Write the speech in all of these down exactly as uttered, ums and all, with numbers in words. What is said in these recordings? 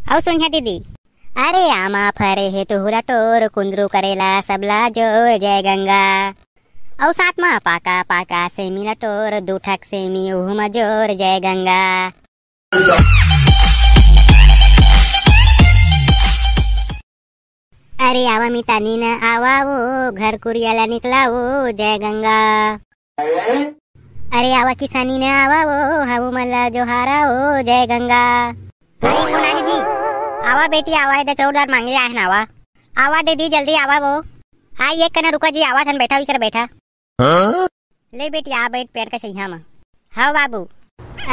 अउ सुनिया दीदी, अरे आमा फरे हे तुहू ला टोर, कुंदरू करेला सबला जोर, जय गंगा। अउ साथ मा पाका पाका सेमी ला टोर, दू ठक सेमी उहू मा जोर, जय गंगा। अरे आवा मितानी न आवा वो, घर कुरिया ला निकला वो, जय गंगा। अरे आवा किसानी न आवा वो, हऊ मन ला जोहारा वो, जय गंगा। अरे कौन आहे जी? आवा बेटी आवा, एदे चौरदार मांगे आहे ना आवा। आवा दीदी जल्दी आवा वो। आई एक कना रुका जी, आवा थन बैठा, इकर बैठा। ले बेटी आ बैठ पेड़ के छैया मा। हव बाबू।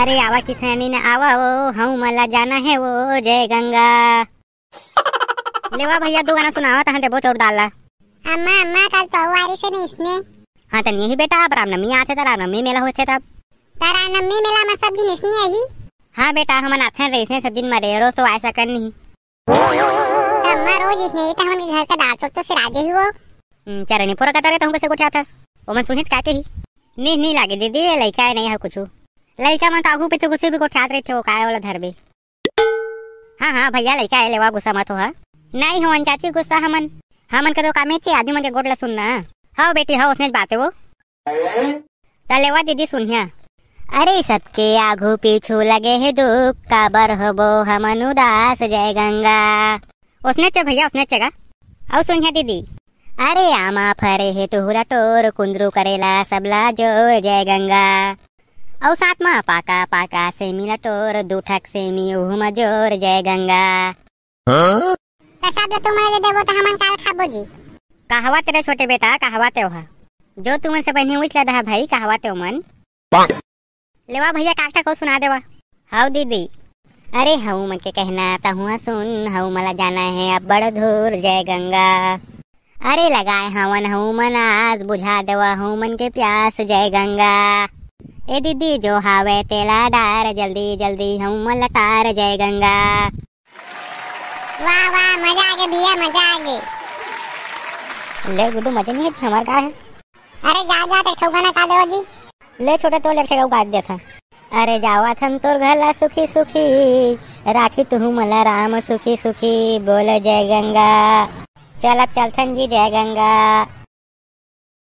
अरे आवा किसानी न आवा वो, हऊ मन ला जाना है वो, जय गंगा। लेवा भैया दो गाना सुनावा तहन देबो चौरदार ला। अम्मा अम्मा काल तो वारी से नहीं इसने। हाँ तन यही बेटा, अब रामनवमी आथे त रामनवमी मेला होथे तब। त रामनवमी मेला में सब दिन इसने आही। हाँ बेटा हमन आथन रहिसे सब दिन मरे, रोज तो आ सकन नहीं। त अम्मा रोज इसने ही त हमन के घर का दाल चौक तो सिरा जाही वो। हम्म, चरनी पूरा कटा रहे त हमको से गोठियाथस। ओमन सुनित का कही? नहीं नहीं लागे दीदी, ये लइका है नहीं है कुछ। लइका मन तो आगू पीछे कुछ भी गोठियात रहिथे, वो काय वाला धरबे। हाँ हाँ भैया लइका है, लेवा गुस्सा मत हो हा। नहीं हो चाची गुस्सा हमन, हमन के तो कामे चे आदमी मन के गोठ ला सुनना। हव बेटी हव, उसने बात है वो। त लेवा दीदी सुनिया। अरे सबके आगू पीछू लगे हे दुख, काबर होबो हमन उदास, जय गंगा। उसने चे भैया, उसने चे गा। अउ सुनिया दीदी। अरे आमा फरे हे तुहू ला टोर, कुंदरू करेला सबला जोर, जय गंगा। अउ साथ मा पाका पाका सेमी ला टोर, दू ठक सेमी उहू मा जोर, जय गंगा। त सब ला तुमन दे देबो त हमन काल खाबो जी। कहवा तेरे छोटे बेटा, कहवा ते ओहा। जो तुमन से बहिनी उइच ला दहा भाई, कहवा ते ओमन। लेवा भैया काकटा को सुना देवा। हव दीदी। अरे हऊ मन के कहना तहुआ सुन, हऊ मला जाना है अब्बड़ दूर, जय गंगा। अरे लगाए हवन हऊ मन आस, बुझा देवा हऊ मन के प्यास, जय गंगा। ए दीदी जो हावे तेला डार, जल्दी जल्दी हऊ मन लटार, जय गंगा। वाह वाह, मजा आगे भैया, मजा आगे। ले गुड्डू, मजा नहीं है जी हमार का है। अरे जा जा, ते ठेऊ गाना का देवा जी। ले छोटे, तो ले ठेऊ गा देता। अरे जावा थन तोर घर ला सुखी सुखी, राखी तुहू मला राम सुखी सुखी, बोल जय गंगा। चल अब चलथन जी जय गंगा।